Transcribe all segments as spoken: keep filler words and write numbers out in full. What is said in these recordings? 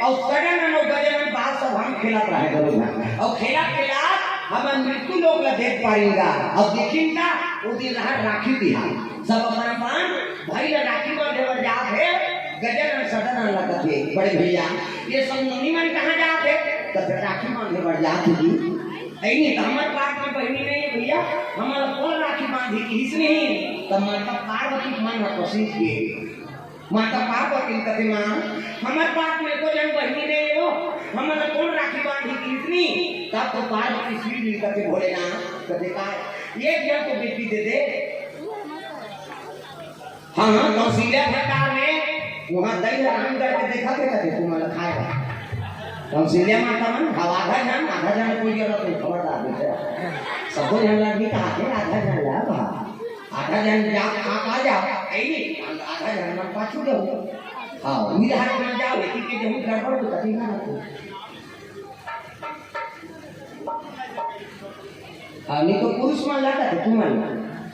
अउ सडन अउ गजानन बाल सभा म खेलत रहे दोनों झन। अउ खेलत खेलत हमन मृत्यु लोक ला देख पाइन गा। अउ देखिन गा, ओ दिन रहय राखी तिहार। सब अपन अपन भाई ला राखी बांधे बर जात हे। गजानन सडन ला कथे, "बड़े भैया, ये सब नोनी मन कहाँ जात हे?" कथे, "राखी बांधे बर जात हे जी।" अइनी त हमर पास में बहिनी नहीं है भैया, हमन ला कोन राखी बांधी किहिस नहीं। त माता पार्वती के मन ह पसीज गे। माता पार्वती कथे, "माँ, हमर पास में एको झन बहिनी नहीं हो, हमन ला कोन राखी बांधी किहिस नहीं।" तब तो पार्वती शिव जी कथे, "भोलेनाथ," कथे, "का एक झन तो बेटी दे दे।" हाँ, हाँ, कौशल्या भंडार में वहाँ दही हराम करके देखा थे, कथे, "तुमन ला खाए।" कौशल्या माता मन, "हाँ, आधा झन, आधा झन कोई जरूरत नहीं, खबरदार बेटा।" सबो झन ला भी कहा थे, "आधा झन ला बा।" आधा झन जा, आप आ जाओ, अइनी, आधा झन मन पाछू जाओ। हाँ, उही हाथ में जाओ, एक के जहूँ गड़बड़ तो कभी ना रखो। हाँ, नहीं तो पुरुष मन ला कथे, तुमन,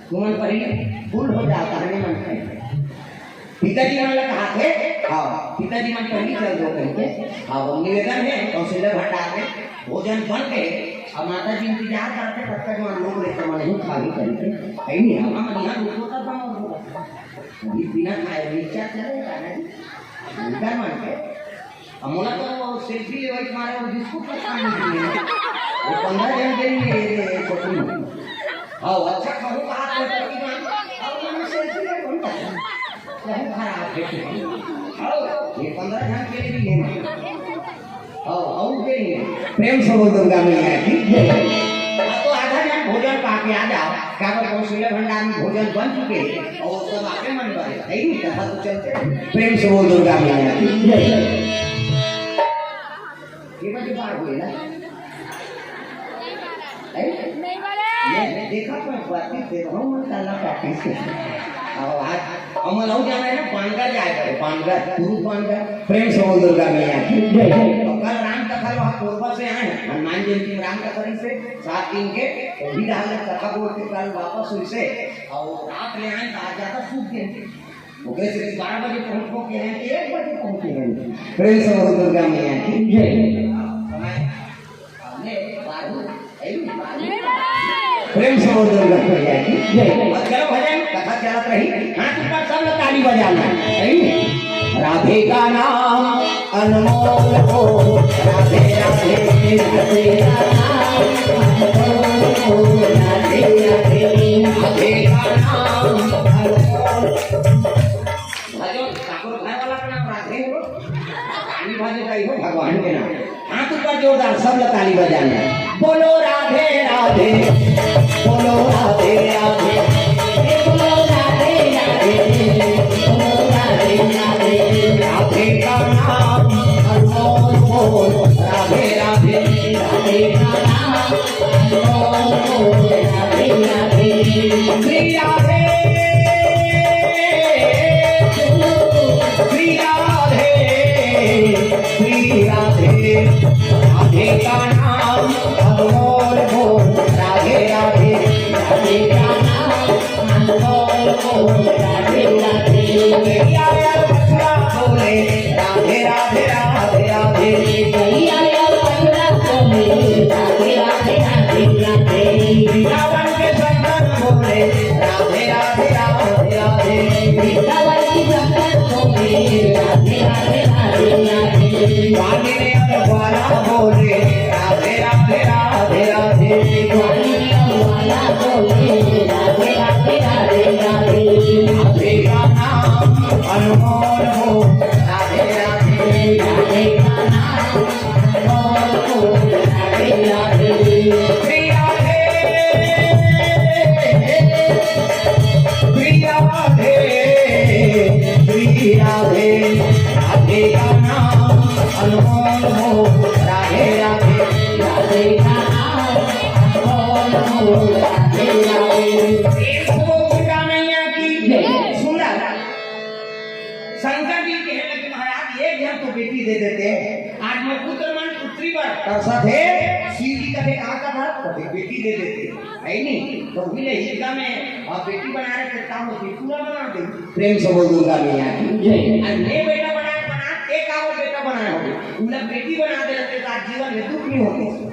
तुमन पहले full हो जाओ, कहानी मन कहे। पिताजी मन ला कहा थे, हाँ, पिताजी मन पहले चल दो कहिके। हाँ, वो निवेदन है, कौशल्या भंडार में भोजन बन के, अब माता जी इंतजार करते, तब तक मन लोग रहते, मन ही खा ही करते। अइनी, हम, हम यहाँ रुको तब हम अभी बिना खाए नीचा चले जाना जी। उनका मन के। अब मोला तो selfie लेवे के मारे वो बिस्कुट का खाने के लिए। वो पन्द्रह जन के लिए ये, ये छोटी। हाँ, अच्छा खाऊ कहा तो करती ना। अब मैंने selfie ले कौन करता? बहुत खराब है। हाँ, ये पन्द्रह जन के लिए भी लेना। हाँ, और के लिए। प्रेम से बोल दुर्गा मैया की जय। अब तो आधा जन भोजन पा के आ जाओ। का बोल, कौशल्या भंडार में भोजन बन चुके हैं और सब आपे मन भरे। नहीं, कथा तो चलते हैं। प्रेम से बोल दुर्गा मैया की जय। ये बजे बार हुए ना? हैं? नहीं बोले। मैं, मैं देखा तो बात ही दे रहा हूँ, मैं काला practice से। और आज, हम लोग जाना है ना, पानगर जाएगा, पानगर, कुरु पानगर। प्रेम से बोल दुर्गा मैया की जय। तो कल राम कथा वहाँ कोरबा से आए हैं, हनुमान जयंती में राम कथा से सात दिन के, तो भी रहा कथा बोल के कल वापस हुई से, और रात ले आए तो आज ज्यादा सूख गए। ओकरे से बारह बजे पहुंचबो के हैं, एक बजे पहुंचे हैं। प्रेम से बोल दुर्गा मैया की जय। प्रेम से बोल दुर्गा मैया की जय। और चलो भजन कथा चलत रही। हाथ ऊपर सब लोग ताली बजाना। सही है? राधे का नाम अनमोल हो, राधे राधे, राधे का नाम अनमोल हो, राधे राधे, राधे का नाम अनमोल। भजो, ठाकुर घर वाला का नाम राधे हो। ताली बजे भाई हो भगवान के नाम। हाथ ऊपर जोरदार, सब लोग ताली बजाना। बोलो राधे राधे, बोलो राधे राधे, बोलो राधे राधे, बोलो राधे राधे। राधे का नाम अनमोल बोल, राधे राधे, राधे का नाम अनमोल बोल, राधे राधे। श्री राधे, श्री राधे, श्री राधे। राधे का नाम अनमोल बोल, राधे राधे। राधे का नाम अनमोल बोल, राधे राधे। गैया यार बछड़ा बोले, राधे राधे, राधे राधे। गैया यार बछड़ा बोले, राधे राधे, राधे राधे। वृंदावन के शंकर बोले, राधे राधे, राधे राधे। वृंदावन के शंकर बोले, राधे राधे, राधे राधे। ग्वालियर वाला बोले, राधे राधे, राधे राधे। ग्वालियर वाला बोले, राधे राधे, राधे राधे। राधे का नाम अनमोल हो, राधे राधे। राधे का नाम अनमोल हो, राधे राधे। श्री राधे, श्री राधे, श्री राधे। राधे का नाम अनमोल हो, राधे राधे। राधे का नाम अनमोल हो, राधे राधे। प्रेम से बोल दुर्गा मैया की जय। सुंदर। शंकर जी कहने लगे, "महाराज, एक झन तो बेटी दे देते। आज मैं पुत्र मन पुत्री बर तरसत हे।" शिव जी कथे, "का कथा?" कथे, "बेटी दे देते।" है नहीं? तो भी ले हिरका में और बेटी बना रहे, कितना हो, बेटुआ बना दे। प्रेम से बोल दुर्गा मैया की जय। अरे बेटा बनाए, बना, एक और बेटा बनाए हो।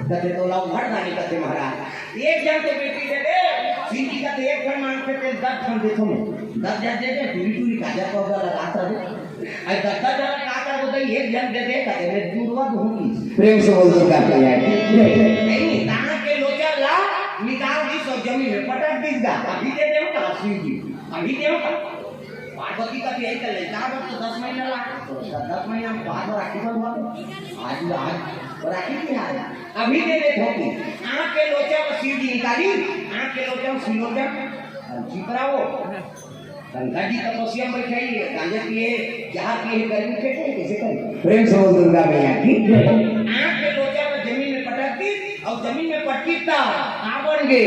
कथे तोला उघर दानी कथे महाराज। एक झन तो बेटी दे दे, सिंधी कथे एक झन मांगथे ते दस झन देथों मैं। दस झन दे दे, टूरी टूरी काजर पाउडर लगा कर दे। अरे दस दस झन का कर दे, एक झन दे दे, कथे मैं जुड़वा दूंगी। प्रेम से बोल दुर्गा मैया की जय। नहीं, दाना के लोचा ला निकाल दी सो जमीन में पटक दीस गा। अभी दे दे का सिंधी, अभी दे का। पार्वती का भी यही कर ले, जा बस तो दस महीना ला, तो दस महीना बाद राखी बंधवा दो। आज, आज राखी की आज, अभी दे दे धोती। आँख के लोचा में सिर की निकाली, आँख के लोचा में सिलोचा, और चिपरा वो। गंगा जी तपस्या में बैठे ही है, गांजा पिए, जहर पिए, गर्मी के कैसे करे? प्रेम से बोल दुर्गा मैया की। आँख के लोचा में जमीन में पटक दी, अउ जमीन में पटकिस त का बन गे?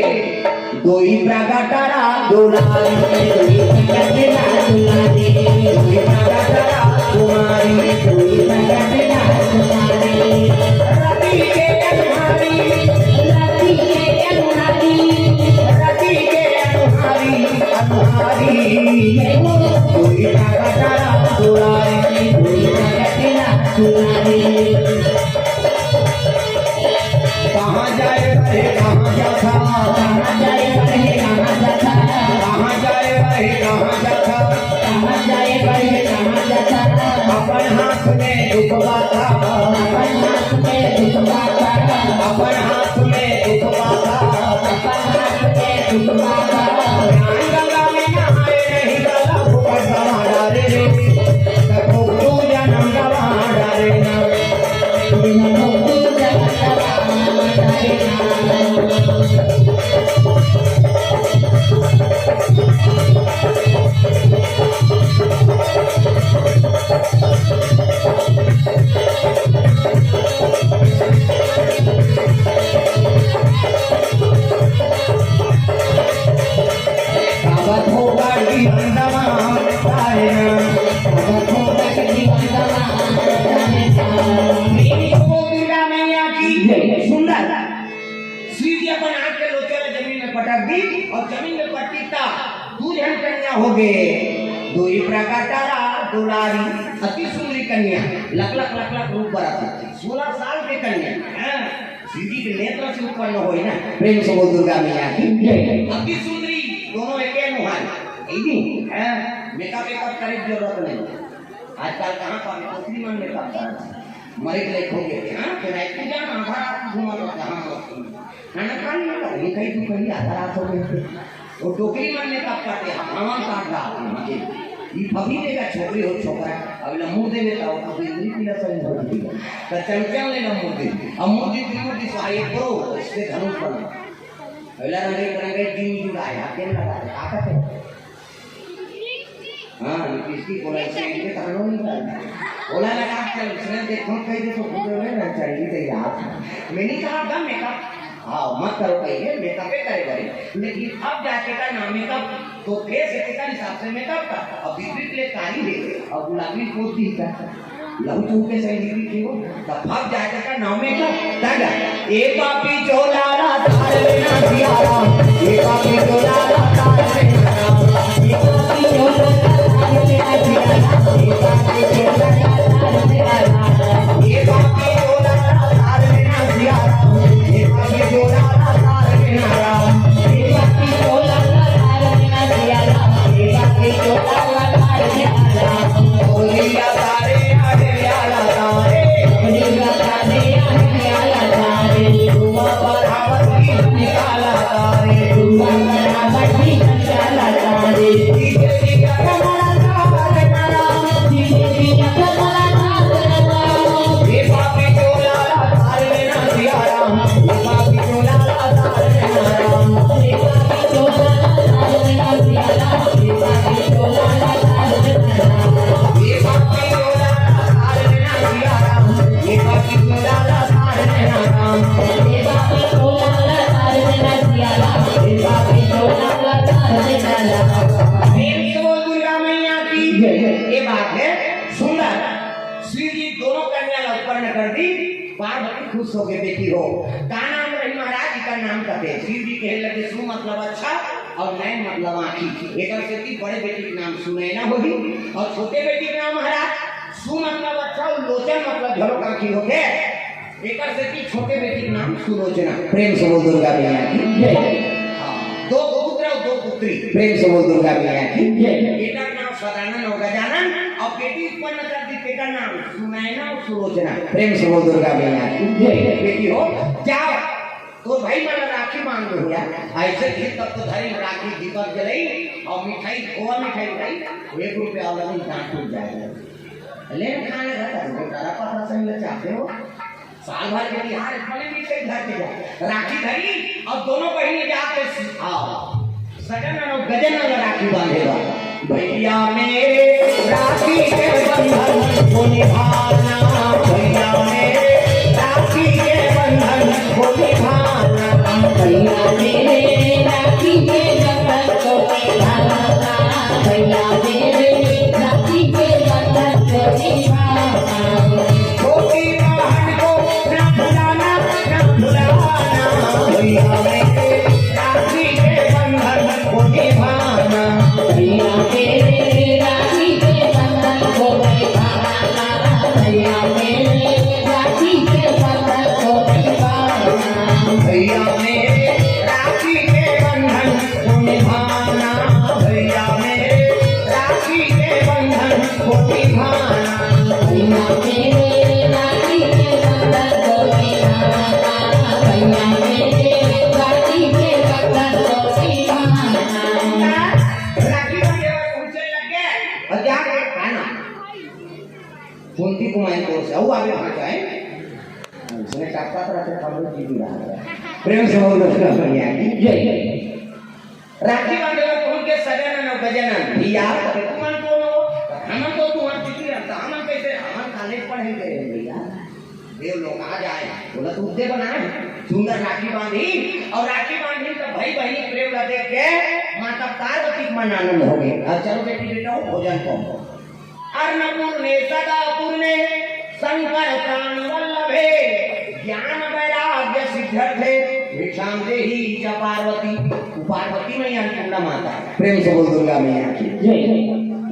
दोई प्रगटरा दुलारी, दोई प्रगटरा दुलारी, दोई प्रगटरा कुमारी, दोई प्रगटरा कुमारी। रति के अनुहारी, रति के अनुहारी, रति के अनुहारी, अनुहारी। दोई प्रगटरा दुलारी, दोई प्रगटरा दुलारी। कहाँ जाए बर हे, कहाँ जाथा? कहाँ जाए बर हे, कहाँ जाथा? कहाँ जाए बर हे, कहाँ जाथा? कहाँ जाए बर हे, कहाँ जाथा? अपन हाथ में दुखवा था। अपन हाथ में दुखवा था। अपन हाथ में दुखवा था। अपन हाथ में दुखवा था। ज्ञान गंगा में नहाए नहीं गला, ऊपर समा डाले रे। तब तू जन्म गवा डाले ना। सुंदर। सीधी अपन आँख के लोचा ला जमीन में पटक दी अउ जमीन में पटकिस त दू झन कन्या हो गे। दोई प्रगटरा दुलारी, अति सुंदरी कन्या, लक लक लक लक रूप बरत हे। सोलह साल के कन्या, हाँ, सीधी के नेत्र से उत्पन्न होय ना। प्रेम से बोल दुर्गा मैया की जय। अति सुंदरी, दोनों एके मुहान, हाँ, मेकअप वेकअप करे के जरूरत नहीं। आजकल कहाँ पर डोकरी मन मेकअप करत हे। मरे के लायक हो गे, हाँ, फिर आई पूजा में आधा रात घूमत रहा, हाँ, मस्त। खाना खा लिया, कहीं, कहीं तू कहीं आधा रात हो गे। वो डोकरी मन मेकअप करथे, हाँ, हवन काट रहा था, हाँ जी। ई फबी देगा छोकरी हो छोकरा, अब ला मुँह देवे तो, तो इंद्री पीला सही हो गई। तो चमचम ले ला मुँह दे, अब मुँह दे, मुँह दे, सहाय करो, इससे धनुष बना। अगला रंगे, रंगे, जीव जुड़ा है, हाथ में लगा दे, ताकत है। हाँ, लिपस्टिक बोला, इसने इनके कानों नहीं डाला। बोला लगा, चल, इसने देखो, कहीं देखो, घूम रहे हैं, चंडी तैयार। मैंने कहा, "अब मेकअप, हाँ, मत करो," कही है, मेकअप ही करे, करे। लेकिन अब जाके का नाम मेकअप, तो फेस के का हिसाब से मेकअप का, अब विपरीत ले कारी है, अब गुलाबी पोत दी का। लहू चूके से लिखी थी वो, तब भाग जाए का नाम में का, ताजा। ए पापी चोला रा तार में ना जिया रा, ए पापी चोला रा तार में ना जिया रा, ए पापी चोला रा तार में ना जिया रा, ए पापी चोला रा तार में ना जिया रा, ए पापी चोला रा तार में ना जिया रा, ए पापी चोला रा तार में ना रा, ए पापी चोला रा तार में ना जिया रा, ए पापी चोला रा तार में ना रा। प्रेम से बोल दुर्गा मैया की जय। ये बात है सुंदर। शिव जी दोनों कन्या ला उत्पन्न कर दी। पार्वती खुश हो गए, बेटी हो। का नाम रही महाराज? इका नाम कथे। शिव जी कहे लगे, "सु मतलब अच्छा और नैन मतलब आँखी।" एकर सेती बड़े बेटी के नाम सुनैना होही और छोटे बेटी के नाम महाराज सु मतलब अच्छा और लोचन मतलब झरोख आँखी होथे। एकर सेती छोटे बेटी के नाम सुलोचना। प्रेम से बोल दुर्गा मैया की जय। हाँ, दो पुत्र अउ दो पुत्री। प्रेम से बोल दुर्गा मैया की जय। एकर नाम सदानंद अउ गजानंद, अउ बेटी उत्पन्न कर दी, तेकर नाम सुनैना अउ सुलोचना। प्रेम से बोल दुर्गा मैया की जय। बेटी हो, जाओ, तोर भाई मन ला राखी बांध दे भैया। अइसे दिन तक तो धरी राखी, दीपक जलई अउ मिठाई, खोवा मिठाई उठाई, एक रुपया वाला भी दांत टूट जाए। ले खाने का तो बेटा पता सही ले चाहते हो। साल भर के तिहार, बड़े मिठाई घर के जा। राखी धरी अउ दोनों बहिनी जाके स-, हाँ, सजन अउ गजन ला राखी बांधे बर। भैया मेरे राखी के बंधन को निभाना, भैया मेरे राखी के बंधन को निभाना। भैया मेरे राखी के बंधन को निभाना, भैया मेरे राखी के बंधन को निभाना। छोटी बहन को ना भुलाना, ना भुलाना, भैया मेरे राखी के बंधन को निभाना। भैया मेरे राखी के बंधन को निभाना, भैया मेरे राखी के बंधन को निभाना। भैया मेरे राखी के बंधन को निभाना, भैया मेरे राखी के बंधन को निभाना। भैया मेरे राखी के बंधन को निभाना, भैया मेरे राखी के बंधन को निभाना। राखी बांधे बर पहुंचे लग गए। अउ जाके खाना। कुंती कुमारी कोर से, अउ आगे कहाँ जाए? उसने टपका तो रखे, हम लोग जीती रहा है। प्रेम से बोल दो, दुर्गा मैया की जय। राखी बांधे बर पहुंच के सजन अउ गजन, भैया, अबे तुमन कौन हो? हमन तो तुम्हार जीती रहता, हमन कैसे, हमन कॉलेज पढ़े गए हैं भैया। देव लोग आ जाए, बोला तू दे बनाए। सुंदर राखी बांधी अउ राखी बांधी तो भाई बहनी प्रेम ला देख के माता पार्वती के मन आनंद हो गए। अब चलो बेटी बेटा हो, भोजन करो। अन्नपूर्णे सदापूर्णे शंकर प्राण वल्लभे, ज्ञान वैराग्य सिद्ध्यर्थे भिक्षाम देहि च पार्वती। वो पार्वती मैया अन्नपूर्णा माता है। प्रेम से बोल दुर्गा मैया की जय।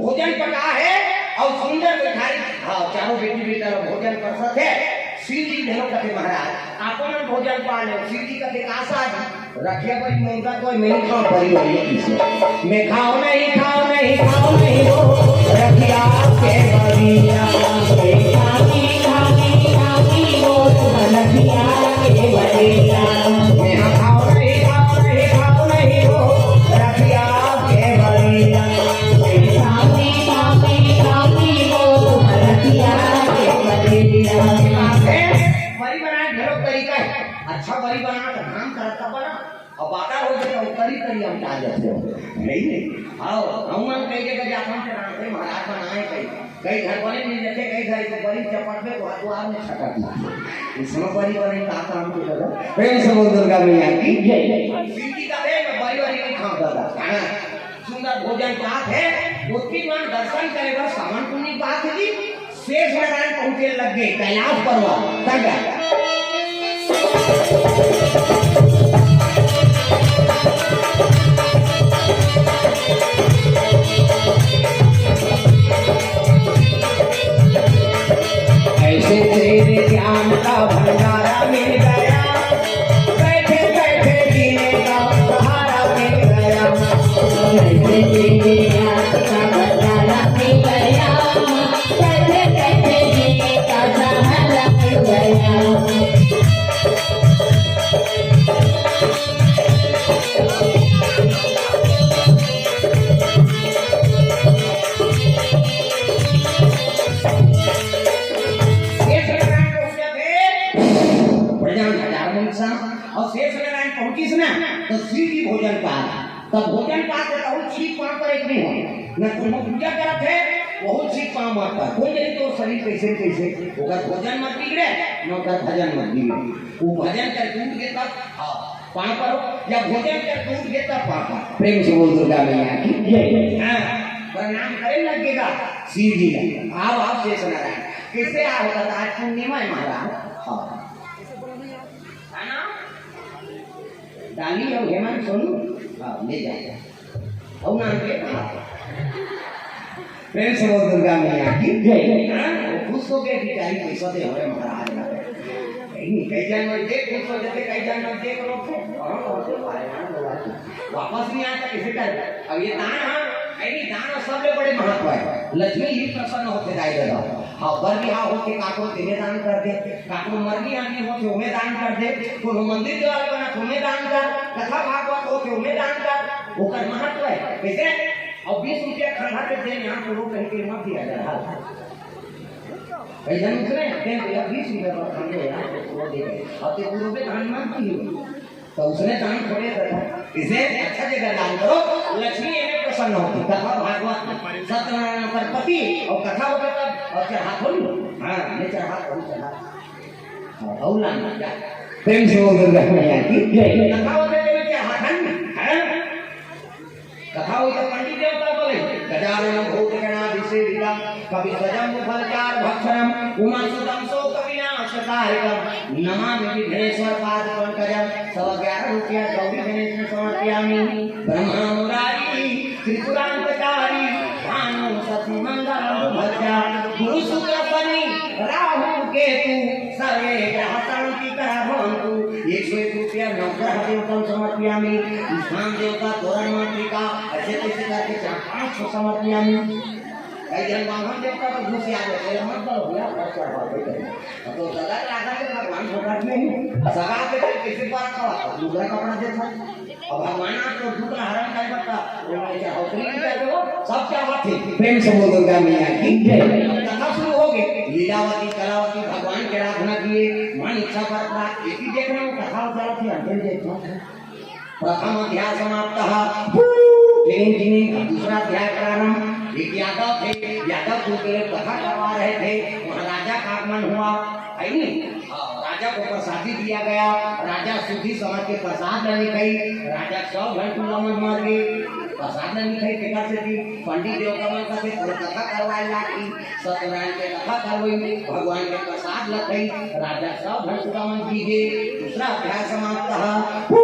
भोजन पका है अउ सुंदर मिठाई, हाँ, चारों बेटी बेटा लोग भोजन परसत है। शिव जी घलो कथे महाराज, आपन भोजन पा ले। शिव जी कथे का साध रखिया बड़ी ममता कोई नहीं खाओ, बड़ी वाली किसे। मैं खाओ नहीं, खाओ नहीं, खाओ नहीं वो रखिया के बरिया। मैं खाओ नहीं, खाओ नहीं, खाओ नहीं वो रखिया के बरिया। मैं खाओ नहीं, खाओ नहीं, खाओ नहीं वो रखिया के बरिया। मैं खाओ नहीं, खाओ नहीं, खाओ नहीं वो रखिया के बरिया। बरी बनाए घलो तरीका है। अच्छा बरी बना तो नाम करता बना। अब बाका हो गया तो करी करी हम क्या जैसे हो। नहीं, नहीं। आओ, हम मन कई जगह जाता हूँ, रामदेव महाराज बनाए कई। कई घर बने मिल जाते, कई घर के बड़ी चपट में दुआ-, दुआर में छटक जाते। इसमें बड़ी बड़ी का काम की जगह। प्रेम से बोल दुर्गा मैया की जय। सीधी का है, मैं बड़ी वाली नहीं खाऊं दादा। हाँ, सुंदर भोजन पात है, गोपी मान दर्शन करे बस सावन पुनी पात है जी। शेष नारायण पहुंचे लग गए कैलाश पर्वत तक। ऐसे तेरे ज्ञान का भंडारा मिल गया, बैठे बैठे जीने का सहारा मिल गया। ऐसे तेरे ज्ञान का भंडारा मिल गया, शेष नारायण पहुंचे थे, भजन हजार मनसा, अउ शेष नारायण पहुंचिस ना, तो शिव जी भोजन पाए। तब भोजन पाके कहूँ छींक पाँव पर एक नहीं हो। न तुम पूजा करत है, वहू छींक पाँव मत पर। कोई नहीं तो शरीर कैसे न कैसे, ओकर भोजन मत बिगड़े, न ओकर भजन मत बिगड़े। वो भजन करके उठ के तब, हाँ, पाँव पर हो, या भोजन करके उठ के तब पाँव पर। प्रेम से बोल दुर्गा मैया की जय। हाँ, प्रणाम करे लगेगा शिव जी का। आओ, आओ शेष नारायण। कैसे आओ? बता, आज पूर्णिमा है महाराज। हाँ। है ना? डाली और हेमंत सोनू, हाँ, ले जाए। और नाम के, हाँ। प्रेम से बोल दुर्गा मैया की जय। हाँ, वो खुश हो गए भिखारी पैसा दे हमारे महाराज ना। कई झन मन देख खुश हो जाथे, कई झन मन देख रोथे। हाँ, हाँ, हाँ, हाँ, हाँ। वापस नहीं आता, कैसे कर? अब ये दान, हाँ, नहीं, दान सबले बड़े महत्व है। लक्ष्मी ही प्रसन्न होथे दाई ददा। हाँ, बर बिहाव होथे, काकरो तेमे दान कर दे, काकरो मरनी आनी होथे, ओमे दान कर दे, कोनो मंदिर देवाल बना, ओमे दान कर, कथा भागवत होथे, ओमे दान कर, ओकर महत्व है। कैसे? अब बीस रुपया खरहा के दे, यहाँ को लोग कहीं के मत दिया जा रहा। कई झन उसने, दे भैया, बीस रुपया पर खा ले यार, तो वो दे दे। अब ते गुरु पे दान मत दियो। तो उसने दान थोड़े करता। इसे अच्छा जगह दान करो, लक्ष्मी एमे प्रसन्न होती। कथा भागवत, सत्यनारायण पर पति और कथा होता तब, और चढ़ा थोड़ी हो। हाँ, मैं चढ़ा, तुम चढ़ा। हाँ, और लाना क्या? प्रेम से बोल दुर्गा मैया की जय। कथा होते तो मैं चढ़ा था नहीं, है? कथा होई त पंडित देवता बोले, गजानन भूत गणादिसेवितम, कपि स्वजम्बु फलचार भक्षणम, उमा सुतम शोक विनाश कारकम, नमामि विघ्नेश्वर पाद पंकजम। सवा ग्यारह रुपया गौरी गणेश में समर्पयामि। ब्रह्मा मुरारी त्रिपुरांतकारी, भानु शशि मंगलम भजा, गुरु शुक्र शनि राहु केतु, सर्वे ग्रह शांति करा भवंतु। एक सौ एक रुपया नवग्रह देवतम समर्पयामि। स्थान देवता, तोरण मातृका, ऐसे कैसे करके चार पाँच सौ समर्पयामि। कई झन बांधन देवता तो घुस आ जाते हैं, मत बोलो भैया, खर्च करवा देते हैं। अब तो दादा राधा के भगवान फोकट में ही सगा के तो किसी पर खवा, दूसरा कपड़ा देता। अब भगवान आप तो दुख हरण कर बता, वो मैं क्या होतरी की कर दो, सब क्या बात है। प्रेम से बोल दुर्गा मैया की जय। कथा शुरू हो गई। लीलावती कलावती भगवान की आराधना किए, मन इच्छा पर प्राप्त। एक ही देख रहे हो, कथा हो जाती है, अंतिम देखो। प्रथम अध्याय समाप्त। टिनिंग टिनिंग, अब दूसरा अध्याय प्रारंभ। एक यादव थे, यादव कुल के लोग कथा करवा रहे थे, वहाँ राजा का आगमन हुआ, है नहीं? हाँ, राजा को प्रसादी दिया गया। राजा सुधी समझ के प्रसाद लेने गई। राजा सौ घंटू लमन मर गए। प्रसाद लेने गई, बेकार से थी। पंडित देवता मन का थे, कोई कथा करवाए लागी। सत्यनारायण के कथा करवई, भगवान के प्रसाद लखई, राजा सब धन सुदामन की गे। दूसरा अध्याय समाप्त ह। हू,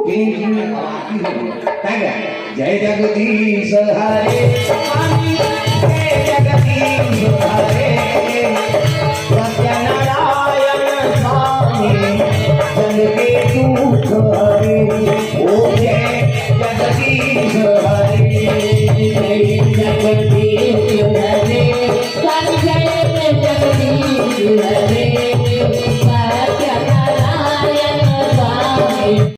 टिनिंग टिनिंग आरती हो गई। क्या गया? जय जगदीश हरे स्वामी, जय जगदीश हरे।